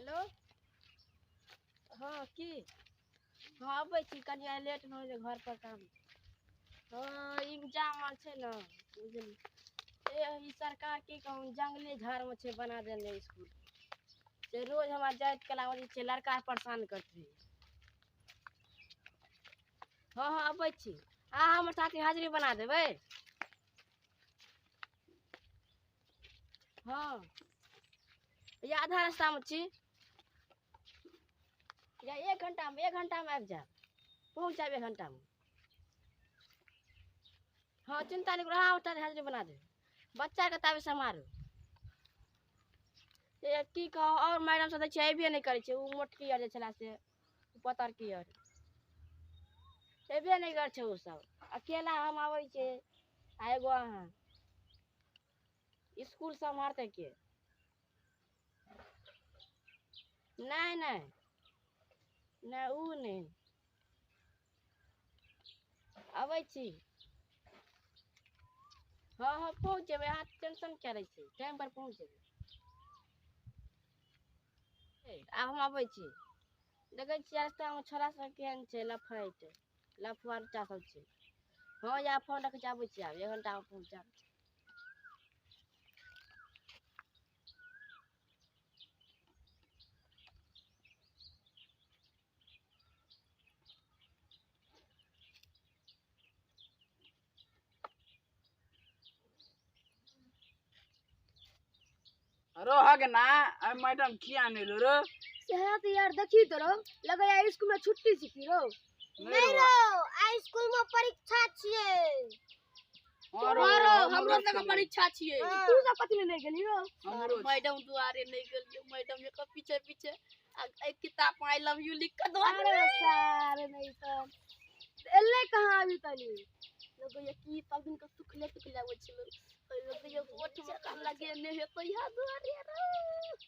Hello. हँ की? हँ अबै छी, कनि आइ लेट भऽ गेलै, घर पर काम। हँ एग्जाम आर छै ने, बुझलियै। ए ई सरकार की कहू, जंगले झाड़मे छै बना देने इसकुल से। रोज हमरा जाइत कला जे छै लड़का परेशान करैत रहैए। हँ हँ अबै छी। अहाँ हमर साथी हाजिरी बना देबै। हँ या आधा रास्तामे छी, या एक घंटामे, 1 घंटामे आबि जायब, पहुँच जायब 1 घंटामे। हँ चिन्ता नहि करू, अहाँ ओतऽ हाजिरी बना देब। बच्चाके ताबे सम्हारू। ए की कहू, आओर मैडम सब दै छियै अयबे नहि करै छै। ओ मोटकी आर जे छलै से पतरकी आर अयबे नहि करै छै। ओसब अकेला हम आबै छियै आ एगो अहाँ। इसकुल सम्हारतै के? नहि नहि नहि, ओ नहि, अबै छी। हँ हँ पहुँच जेबै, अहाँ टेंशन किया लै छी? टाइम पर पहुँच जेबै। आब हम अबै छी। देखै छियै रास्तामे छोड़ा सब केहन छै, लफैट लफुआ बच्चा सब छै। हँ या फोन रखै छी, आबै छी, आब 1 घंटामे पहुँचब। रो हग ना, आइ मैडम किया नहि एलो रो? सएह तऽ यार, देखी तो रौ, लगैया स्कूल में छुट्टी छै की रौ? नहि। रो, आइ स्कूल में परीक्षा छियै। हाँ रो, हमरो सबके परीक्षा छियै। तू सब कथी लए नहि गेली रौ? हमरो। मैडम दुआरे नहि गेलियै, मैडम के पीछे पीछे आ एक किताब में I love you लिख के दो। अरे सार, नहि तऽ एलै कहाँ अभी तनी? लगैया कि सब दिन के सुखले सुखले आबै छलै, लगैया होठ में का लगेने हेतै इएह दुआरे रो।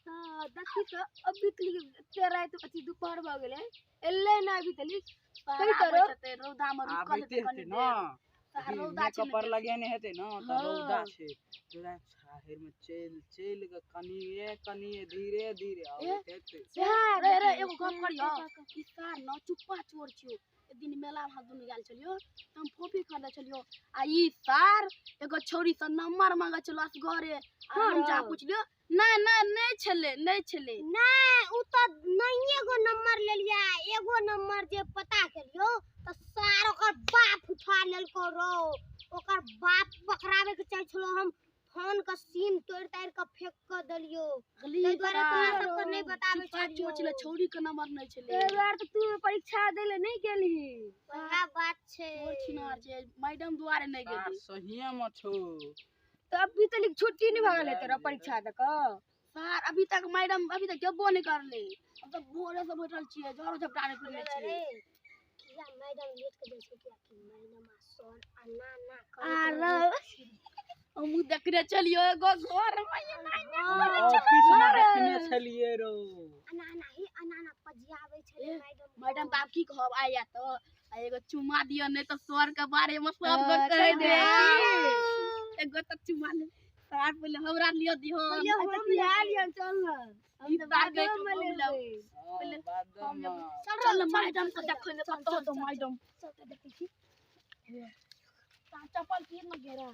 हाँ देखी तऽ, अभी तली एते राति अथी दुपहर भऽ गेलै, एलै ना अभी तली। कहि कहि तो रौ। रौदा में रुकल आबैते हेतै कनि हेतै देर। न। सार रौदा छै मेकअप ने पर बेसी। लगेने हेतै न तऽ। हाँ। रौदा छै तोरा, छाहरि मे चलि चलि कऽ कनिये कनिये धीरे धीरे आबैत हेतै। सएह। रे रे, देखी, एगो गप करियौ? का- का- ई सार न चुप्पा चोर छियौ। एक दिन मेला मे हम दुनू गेल छलियौ तऽ हम कॉपी खरीदै छलियौ आ ई सार एगो छौरी से नंबर मांगै छलौ असगरे आ हाँ हम जा रौ। पुछलियौ, नहि नहि, नहि छलै, नहि छलै। नहि, उ तऽ नहिये गो नंबर लेलियै। एगो नंबर जे पता केलियौ तऽ सार ओकर बाप उठा लेलको रौ। ओकर बाप पकड़ावे के चाहै छलो, हम फोन के सिम तोड़ि ताड़ि के फेंक के देलियौ। अगली ताहि दुआरे तोरा सार सबके नहि बताबै चुप्पा चोर छलै, छलियौ। छौरी के नंबर नहि छलै। ताहि दुआरे तऽ तू परीक्षा दै लए नहि गेलही। वएह बात छै। चोर छिनार छै, मैडम दुआरे नहि सार गेली। सहिए मे छौ। तऽ अभी तलिक छुट्टी नहि भऽ गेल हेतै रौ परीक्षा दऽ कऽ? सार अभी तक मैडम अभी तक गेबो नहि करले। हम तऽ भोरे से बैठल छियै, झाड़ू झपटा नहि करले छियै। रे किया मैडम लेट के जाइ छै? किया कि मैडम आ सर अन्ना अन्ना आ करैत रौ। रहै छै। हमहूँ देखने छलियै एगो घर मे ऑफिस मे देखने छलियै रो। अन्ना अन्ना ही अन्ना अन्ना पजियाबै छलै ए, मैडम। मैडम तऽ आब की कहब, आइ आयत तऽ आ एगो चुमा दिअ, नहि तऽ सर के बारे मे सब हाँ, कहि कहि दे। दे। एगो तऽ चुमा ले सार, पहिले हमरा लिअ दिहो। पहिले हम लए लियऽ, चल ने। हम ई तऽ सार कहै बादोमे छौ, हम लेबै। हाँ, बादमे। चल ने मैडम के देखै ले। कतऽ तो मैडम? चल तऽ देखै छी। चप्पल की न घेरा।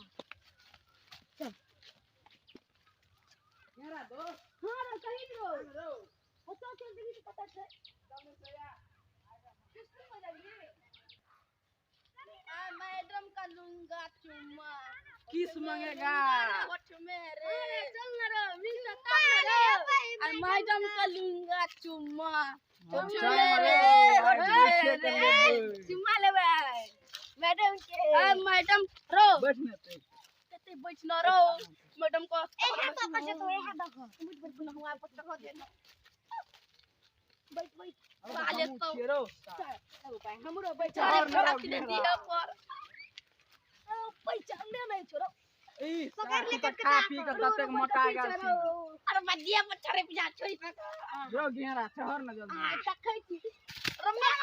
घेरा दो। हाँ रौ, कही रौ। ओतऽ चल, देखी तऽ पता छै। आ मैडम का लूंगा चुम्मा। किस मांगेगा? होठ में रे। अरे चल न रौ, मिल तऽ तब न रौ। आ मैडम का लूंगा चुम्मा। हम चल चल रे, रे, होठ आइ में बैठे के रे। लेबै। चुम्मा लेबै मैडम के। आ मैडम रो। बैठ ने तू। कते बैठ न रो मैडम को। एहे दऽ कऽ जेतौ, एहे दऽ कऽ। बैठ बैठ, हुआ पर दे ना। बैठ बैठ। साले हमहूँ तो- छियै रौ। हमरो बैठ। अरे और ना रख दे घेरा। दिया पर। पैसा नहि छोड़ो। ई पकड़ सार ले तू तऽ कटकटा खा पी कऽ। कऽ ततेक मोटा गेल छी। अरे मदिया पर चढ़े पिछा छोड़ी पर। रौ घेरा, चढ़ न जल्दी। आ देखै छी रम्या।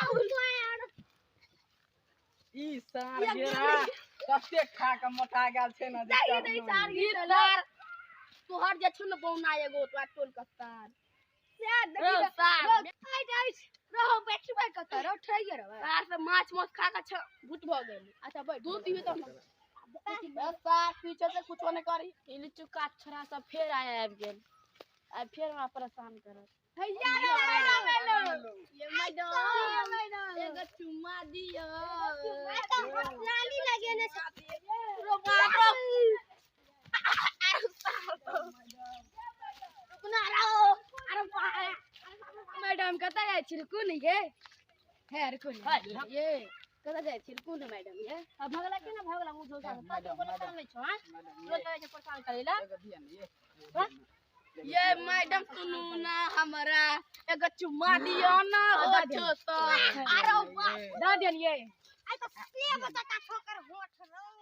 ई सार घेरा ततेक खा कऽ मोटा गेल छै ने जे नहीं नहीं चढ़नो सार नहि। ई सार तोहर जे छौ ने बौना एगो तोरा टोल के सार। सएह देखी। माछ माछ खा के भूत भ गेल। अच्छा बैठ दूध दियो त सार पीछे से कुछो नहीं करी। ई लिचुका छोरा सब फेर आया आबि गेल आ फेर हमरा परेशान करत। हैया रे मैडम एलो। ये मैडम एगो चुम्मा दियो। आइ तऽ लाली लगेने छै। रो बाप रो। रुकना रहो। अरे बाप मैडम कतऽ जाइ छी रुकू ने ये। हे रुकू ने ये कतऽ जाइ छी रुकू ने मैडम ये। अब भगला के ना भगला मुंह झोसा मैडम, कोनो काम नहीं छो। हां मैडम रोज जाइ छै परेशान करेला। एगो दिया ने ये। ये मैडम सुनू ना हमरा एगो चुम्मा दियो ना हो छो तो। अरे वाह दऽ दियन ये। आइ तऽ सेब जकाँ ठोकर होठ रौ।